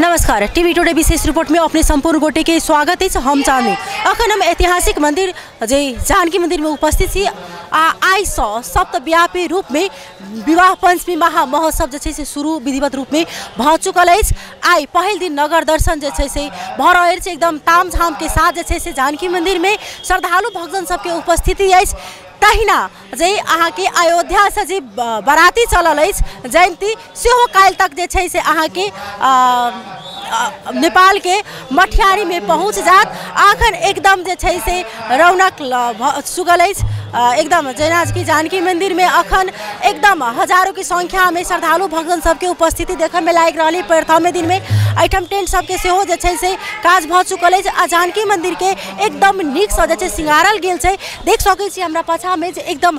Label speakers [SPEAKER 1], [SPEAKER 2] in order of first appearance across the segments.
[SPEAKER 1] नमस्कार, TV today विशेष report में अपने संपूर्ण गोटे के स्वागत है। हम चांदनी अखन हम ऐतिहासिक मंदिर जे जानकी मंदिर में उपस्थित छी आ आइ सँ सप्तव्यापी रूप में विवाह पंचमी महा महोत्सव जे छै से शुरू विधिवत रूप में भऽ चुकल अछि। आइ पहिल दिन नगर दर्शन जे छै से भऽ रहल छै। एकदम तामझाम के साथ जे छै से जानकी मंदिर में श्रद्धालु भक्तजन सबके उपस्थिति अछि। तहिना जे अहाँके अयोध्या से जे बाराती चलल अछि जयंती सेहो काल्हि तक जे छै से अहाँके नेपाल के मठियारी में पहुँच जात। अखन एकदम जे छै से रौनक चुकल अछि। एकदम जेना कि जानकी मंदिर में अखन एकदम हजारों की संख्या में श्रद्धालु भक्तजन सबके उपस्थिति देखय में लागि रहल प्रथमे दिन में। एहिठाम टेंट सबके सेहो जे छै से काज भऽ चुकल अछि आ जानकी मंदिर के एकदम नीकसँ जे छै सिंगारल गेल छै। देख सकै छी हमरा पाछा में जे एकदम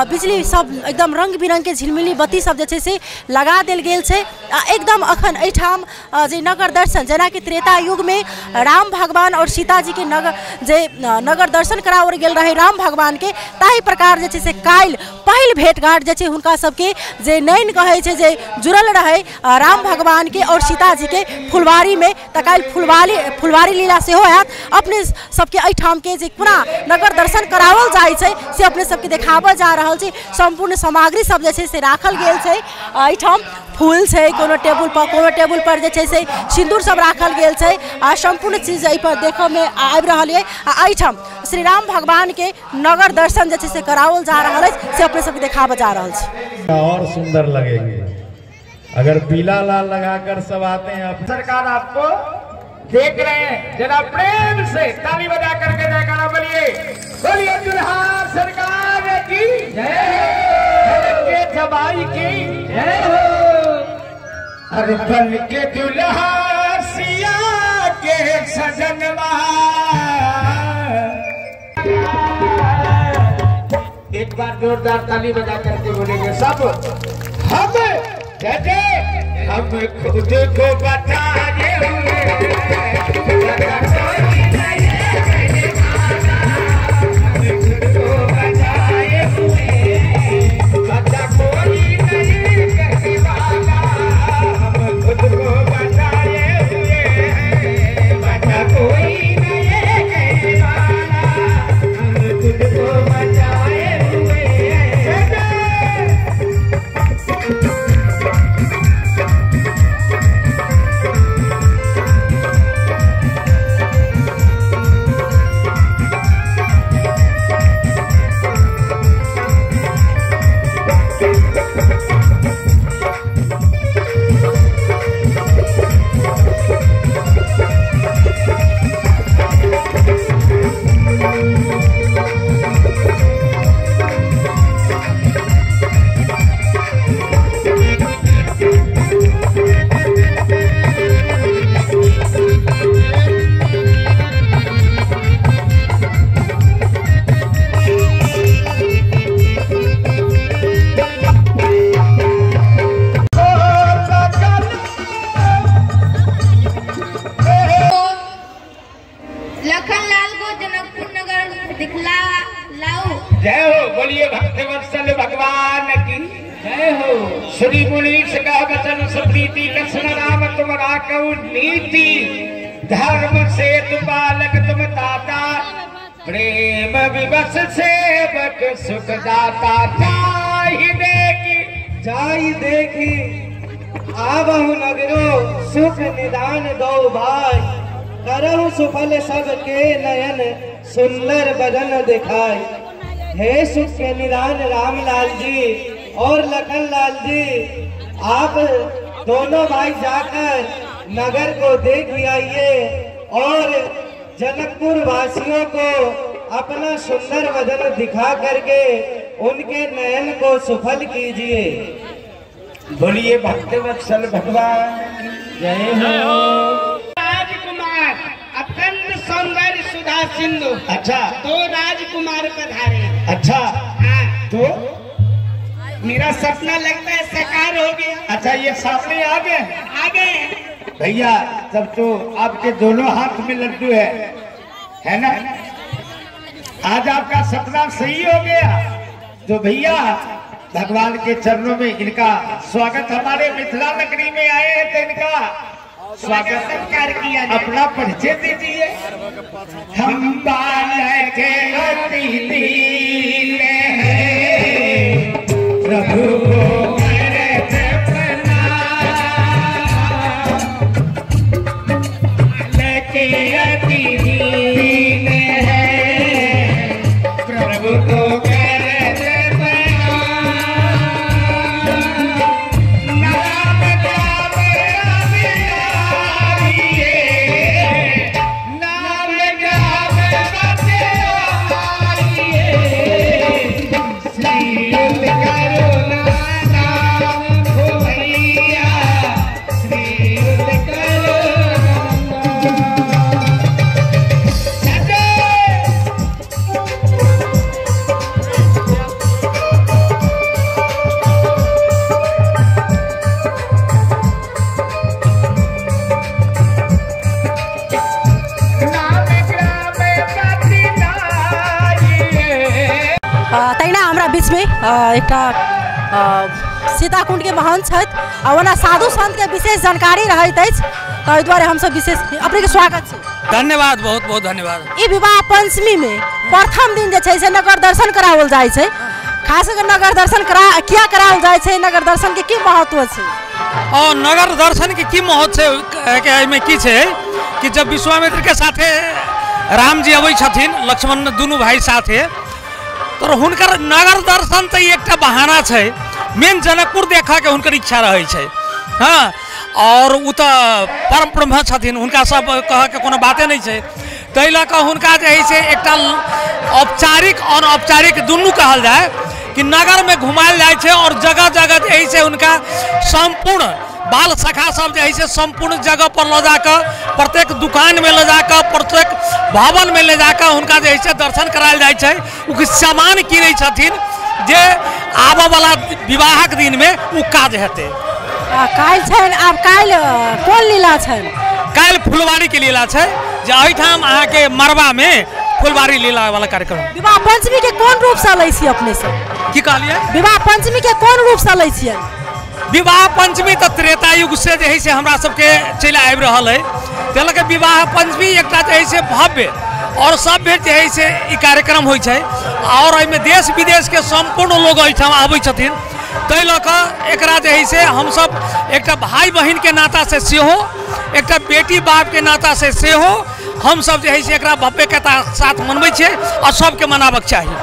[SPEAKER 1] बिजली सब एकदम रंग बिरंग के झिलमिली बत्ती सब जे छै से लगा देल गेल छै। आ एकदम अखन एहिठाम जे नगर दर्शन जेनाकि त्रेता युग में राम भगवान और सीता जी के नगर जे नगर दर्शन कराओल गेल रहे राम भगवान के, ताहि प्रकार जे छै से काल्हि पहिल भेंटघाट जे छै हुनका सबके जे नैन कहै छै जे जुड़ल रहे राम भगवान के और सीता जी के फुलवारी में, तऽ काल्हि फुलवारी लीला सेहो हैत। अपने सबके एहिठाम के जे पूरा नगर दर्शन कराओल जाइ छै से अपने सबके देखाबऽ जा रहल छै। सम्पूर्ण सामग्री सब जे छै से राखल गेल छै। एहिठाम फूल छै, कोनो टेबुल पर जे छै से सिन्दूर सब राखल गेल छै आ सम्पूर्ण चीज एहि पर देखऽ में आबि रहल ये। आ एहिठाम श्री राम भगवान के नगर दर्शन जे छै से कराओल जा रहल अछि से अपने सबके देखाबऽ जा रहल छै।
[SPEAKER 2] और सुंदर लगेंगे अगर पीला लाल लगाकर सब आते हैं।
[SPEAKER 3] सरकार आपको देख रहे हैं, जरा प्रेम से ताली बजा करके जयकारा बोलिए, बोलिए दुल्हा सरकार की जय हो, जमाई की जय हो। अरे बन के दुल्हा सिया के सजनवा। एक बार जोरदार ताली बजा करके बोलेंगे सब, हम जय हम खुद को बताए हुए जय हो। बोलिए भक्तवत्सल भगवान की जय हो। श्री मुनीष का वचन सुप्रीति, लक्ष्मण राम तुम राखौ नीति, धर्म सेतु बालक तुम ताता, प्रेम विवश सेवक सुखदाता। जाहि देखी
[SPEAKER 4] जाहि देखी आवहु नगरो, सुख निदान दो भाई, करहु सुफल सबके नयन, सुंदर बदन दिखाई। हे सुख के निदान रामलाल जी और लखन लाल जी, आप दोनों भाई जाकर नगर को देख आइए और जनकपुर वासियों को अपना सुंदर वदन दिखा करके उनके नयन को सफल कीजिए।
[SPEAKER 3] बोलिए भक्तवत्सल भगवान जय हो।
[SPEAKER 5] राजकुमार अत्यंत सौंदर्य सुधा सिंधु।
[SPEAKER 3] अच्छा,
[SPEAKER 5] तो राजकुमार पधारे।
[SPEAKER 3] अच्छा,
[SPEAKER 5] हाँ,
[SPEAKER 3] तो
[SPEAKER 5] मेरा सपना लगता है साकार हो गया।
[SPEAKER 3] अच्छा, ये सामने आ गए?
[SPEAKER 5] आ गए
[SPEAKER 3] भैया। तब तो आपके दोनों हाथ में लड्डू है ना? आज आपका सपना सही हो गया। तो भैया भगवान के चरणों में इनका स्वागत, हमारे मिथिला नगरी में आए हैं तो इनका स्वागत
[SPEAKER 5] सत्कार किया जाए।
[SPEAKER 3] अपना परिचय दीजिए। हम बालक अति हैं, प्रभु को करत प्रणाम। बालक अति दीन है, प्रभु को करत प्रणाम। नाम गावे रविदारिये, नाम गावे बतियारिये। श्रीयुत करुणा नाम हो भैया, श्रीयुत करुणा नाम। नाम गावे बतियारिये।
[SPEAKER 1] तहिना हमरा बीचमे एकटा सीताकुंड के महंत छथि आ ओना साधु संत के विशेष जानकारी रहैत अछि, ताहि दुआरे हमसब विशेष अपने के स्वागत छै।
[SPEAKER 6] धन्यवाद, बहुत बहुत धन्यवाद।
[SPEAKER 1] ई विवाह पंचमी में प्रथम दिन जे छै से नगर दर्शन कराओल जाइ छै। खास कर नगर दर्शन करा किया कराओल जाइ छै, नगर दर्शन के की महत्व छै?
[SPEAKER 6] और नगर दर्शन के की महत्व छै के एहिमे की छै कि जब विश्वामित्र के साथे राम जी अबै छथिन, लक्ष्मण दुनू भाई साथे, तो हुनकर नगर दर्शन तऽ एकटा बहाना छै, मेन जनकपुर देखऽ के हुनकर इच्छा रहै छै। हाँ, और उ तऽ परम ब्रह्म छथिन, हुनका सब कहऽ के कोनो बाते नहि छै। ताहि लऽ कऽ हुनका जे है से एकटा औपचारिक अनौपचारिक दुनू कहल जाय कि नगरमे घुमायल जाइ छै और जगह जगह जे है से हुनका सम्पूर्ण बाल सखा सब जे है से सम्पूर्ण जगह पर लऽ जाकऽ, प्रत्येक दुकानमे लऽ जाकऽ, प्रत्येक भवनमे लऽ जाकऽ हुनका जे है से दर्शन करायल जाइ छै। ओ किछु सामान किनै छथिन जे आबऽवला विवाहक दिनमे ओ काज हेतै।
[SPEAKER 1] काल्हि छनि, आब काल्हि कोन लीला छनि?
[SPEAKER 6] काल्हि फुलवारीके लीला छै, जे एहिठाम अहाँके मड़बामे फुलवारी लीला वाला कार्यक्रम।
[SPEAKER 1] विवाह पंचमी के कोन रूपसँ लै छी अपने सब?
[SPEAKER 6] की कहलियै?
[SPEAKER 1] विवाह पंचमी के कोन रूपसँ लै छियै?
[SPEAKER 6] विवाह पंचमी तऽ त्रेता युग से जे है से हमरा सबके चलि आबि रहल है। ताहि लऽ कऽ विवाह पंचमी एकटा जे है से भव्य और सभ्य जे है से ई कार्यक्रम होइ छै और एहिमे देश विदेश के सम्पूर्ण लोग एहिठाम आबै छथिन। ताहि लऽ कऽ एकरा जे है से हमसब एकटा भाई बहिन के नाता से सेहो, एकटा बेटी बाप के नाता से सेहो हमसब जे है से एकरा भव्य के साथ मनबै छियै और सबके मनाबक चाही।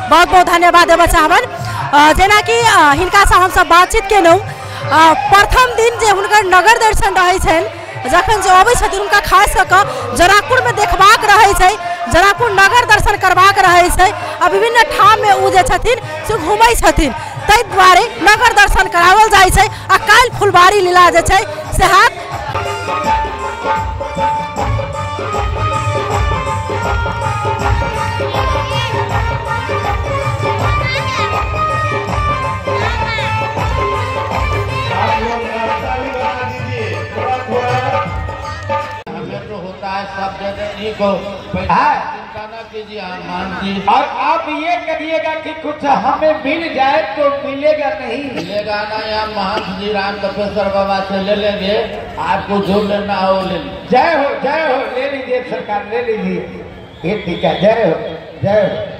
[SPEAKER 1] बहुत बहुत धन्यवाद देबऽ चाहबनि। जेनाकि हिनकासँ हमसब बातचीत केलहुँ, प्रथम दिन जे हुनकर नगर दर्शन रहै छनि, जखन जे अबै छथिन हुनका खास कऽ कऽ जनकपुरमे देखबाक रहै छै, जनकपुर नगर दर्शन करबाक रहै छै आ विभिन्न ठाममे ओ जे छथिन से घुमै छथिन, ताहि दुआरे नगर दर्शन कराओल जाइ छै। आ काल्हि फुलबाड़ी लीला जे छै से हैत।
[SPEAKER 7] सब जगह को चिंता न कीजिए हनुमान जी।
[SPEAKER 3] और आप ये कहिएगा कि कुछ हमें मिल जाए तो मिलेगा नहीं,
[SPEAKER 7] मिलेगा ना। यहाँ महंत जी राम तपेश्वर बाबा से ले लेंगे, आपको जो लेना हो ले लीजिए।
[SPEAKER 3] जय हो, जय हो, ले लीजिए सरकार, ले लीजिए। ये ठीक है, जय हो, जय हो।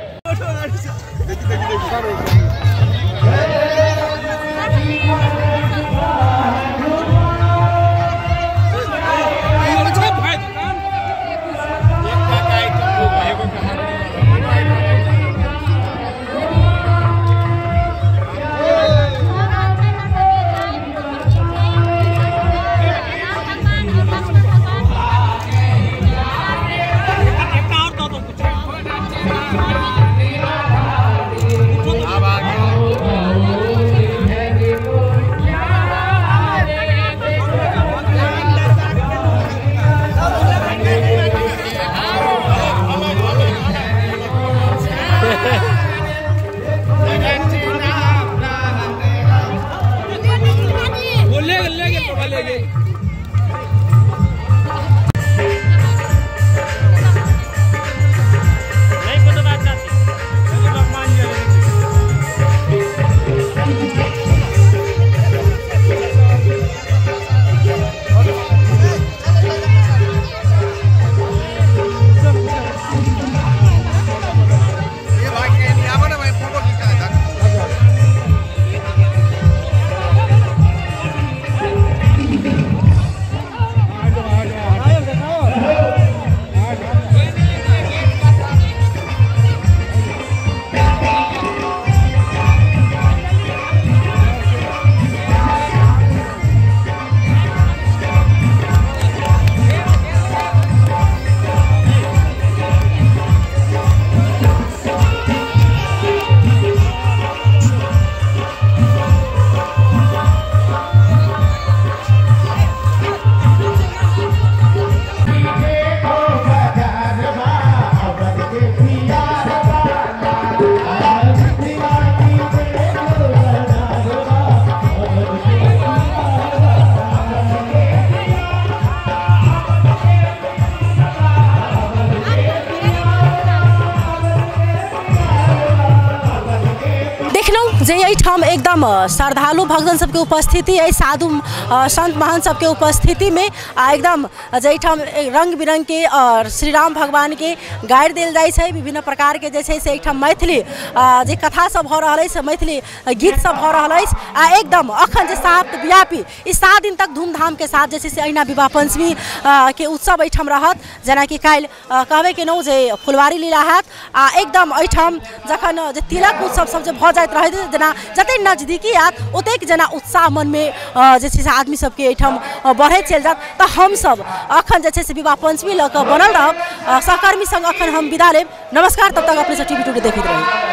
[SPEAKER 1] जे एहिठाम एकदम श्रद्धालु भक्तजन सबके उपस्थिति अछि, साधु संत महंत सबके उपस्थितिमे आ एकदम जाहिठाम रंग बिरंग के और श्री राम भगवान के गारि देल जाइ छै, विभिन्न प्रकार के जे छै से एहिठाम मैथिली जे कथा सब भऽ रहल अछि, मैथिली गीत सब भऽ रहल अछि। आ एकदम अखन जे सात व्यापी ई 7 दिन तक धूमधाम के साथ जे छै से अहिना विवाह पंचमी के उत्सव एहिठाम रहत। जेनाकि काल्हि कहबे केलहुँ जे फुलवारी लीला हैत आ एकदम एहिठाम जखन जे तिलक उत्सव सब जे भऽ जाइत रहैत, जेना जतेक नजदीकी आयत ओतेक जेना उत्साह मनमे जे छै से आदमी सबके एहिठाम बढ़ैत चलि जायत। तऽ हमसब अखन जे छै से विवाह पंचमी लऽ कऽ बनल रहब। सहकर्मी संग अखन हम विदा लेब। नमस्कार, तब तक अपने सब टीवी टुडे देखैत रही।